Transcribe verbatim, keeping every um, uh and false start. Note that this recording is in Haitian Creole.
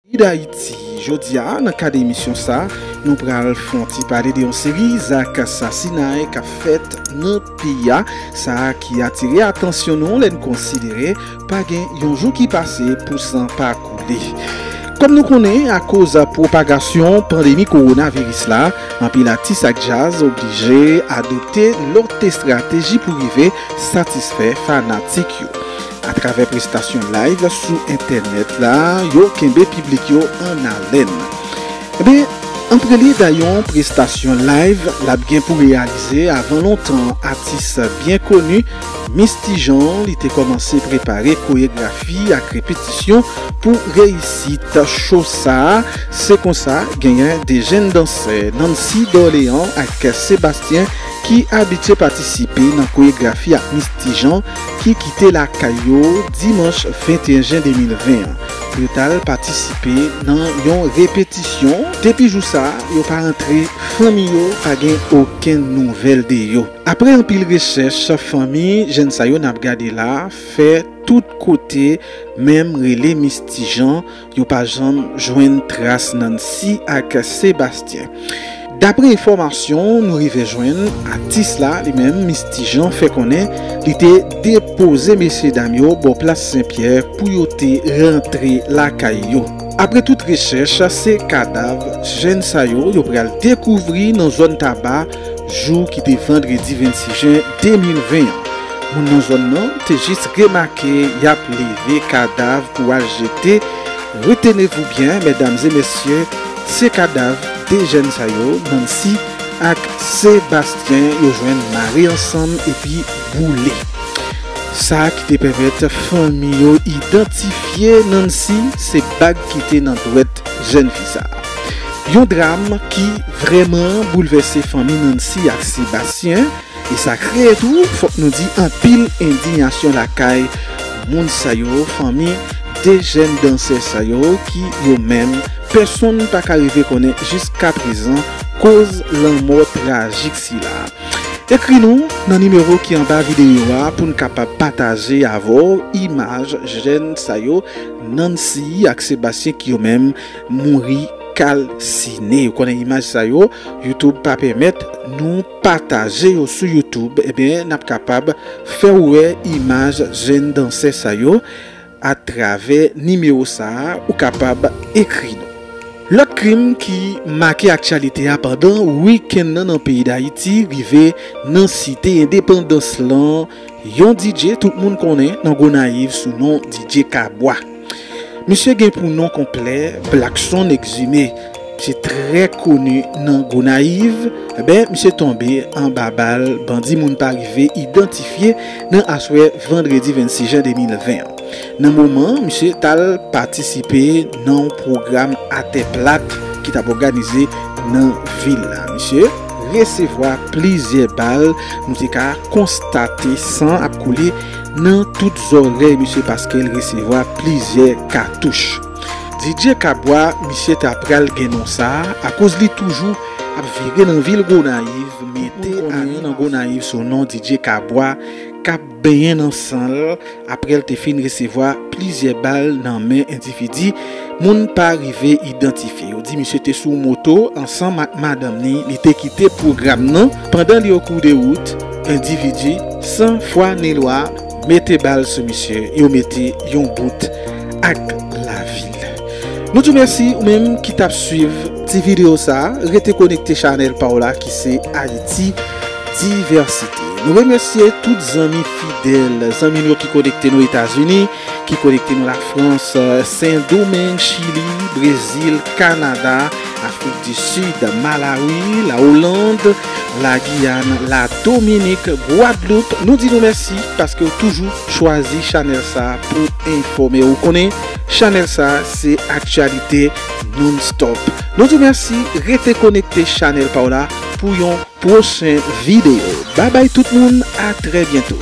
Peyi Dayiti. Jodi a, nan kad emisyon sa, nou pral fè yon ti pale de yon seri zak sasinay k ap fèt nan peyi a, sa ki atire atansyon nou lè n konsidere pa gen yon jou ki pase pou san pa koule. Kòm nou konnen, akoz pwopagasyon pandemi kowonaviris la, anpil atis ak djaz oblije adopte lòt estrateji pou rive satisfè fanatik yo. Atravè prestasyon live sou entènèt la, yo kenbe piblik yo an alèn. Ebyen, an prelye, nan yon prestasyon live l ap gen pou reyalize avan lontan, atis byen koni Misty Jean, li te kòmanse prepare koregrafi ak repetisyon pou reyisit cho sa a. Se konsa, genyen de jèn dansè, Nancy Dorléans ak Sébastien, ki abitye patisipe nan koregrafi ak Misty Jean, ki kite lakay yo dimanch venteyen jen de mil ven an pou yo t al patisipe nan yon repetisyon. Depi jou sa a, yo pa rantre fanmi yo, pa gen okenn nouvèl de yo. Apre anpil rechèch, fanmi jèn sa yo n ap gade la fè tout kote, menm rele Misty Jean, yo pa janm jwenn tras Nancy ak Sébastien. Dapre enfòmasyon nou rive jwenn, atis la, li menm, Misty Jean, fè konnen li te depoze mesyedam yo bò plas Senpyè pou yo te rantre lakay yo. Apre tout rechèch, se kadav jèn sa yo, yo pral dekouvri nan zòn Taba, jou ki te vandredi vennsis jen de mil ven an. Moun nan zòn nan te jis remake y ap leve kadav pou al jete. Retenez-vous bien, mesdames et messieurs, se kadav de jèn sa yo, Nancy ak Sébastien, yo jwenn mare ansanm epi boule. Sa ki te pèmèt fanmi yo idantifye Nancy, se bag ki te nan dwèt jèn fi sa a. Yon dram ki vrèman boulvèse fanmi Nancy ak Sébastien, e sa kreye tou, fòk nou di, anpil endiyasyon lakay moun sa yo, fanmi de jèn dansè sa yo, ki yo menm, pèsonn pa ka rive konnen jiskaprezan koz lanmò trajik sila. Ekri nou nan nimewo ki anba videyo a pou n kapab pataje avè w imaj jèn sa yo, Nancy ak Sébastien, ki yo menm mouri kalsine. Ou konnen imaj sa yo, YouTube pa pèmèt nou pataje yo sou YouTube. Ebyen, n ap kapab fè w wè imaj jèn dansè sa yo atravè nimewo sa a, ou kapab ekri nou. Lòt krim ki make aktyalite a pandan wikenn nan nan peyi Dayiti rive nan Site Endepandans lan, yon D J tout moun konnen nan Gonayiv sou non D J Kabwa. Misye gen pou non konplè Blackson Exumé. Misye trè koni nan Gonayiv. Ebyen, misye tonbe anba bal bandi moun pa rive idantifye nan aswè vandredi vennsis jen de mil ven an. Nan moman, misye t al patisipe nan yon pwogram atè plat ki t ap òganize nan vil la. Misye resevwa plizyè bal, nou te ka konstate san ap koule nan tout zòrèy misye paske l resevwa plizyè katouch. D J Kabwa, misye ta pral gen non sa a akoz li toujou ap vire nan vil Gonayiv, mete ane nan Gonayiv sou non D J Kabwa, k ap benyen nan san l, apre l te fin resevwa plizyè bal nan men endividi moun pa rive idantifye. Yo di misye te sou moto ansanm ak madanm li, li te kite pwogram nan. Pandan li o kou de wout, endividi san fwa ni lwa mete bal sou misye, yo mete yon bout ak lavi l. Nou di w mèsi ou menm ki t ap swiv ti videyo sa a. Rete konekte chanèl pa w la ki se Ayiti Divèsite. Nou remèsye tout zanmi fidèl, zanmi nou yo ki konekte nou Etazini, ki konekte nou Lafrans, Sendomeng, Chili, Brezil, Kanada, Afrik di Sid, Malawi, Lawoland, Lagiyàn, Ladominik, Gwadloup. Nou di nou mèsi paske w toujou chwazi chanèl sa a pou enfòme w. Ou konnen, chanèl sa a se aktyalite non-stop. Nou di w mèsi, rete konekte chanèl pa w la pou yon pwochen videyo. Babay tout moun, a trè byento.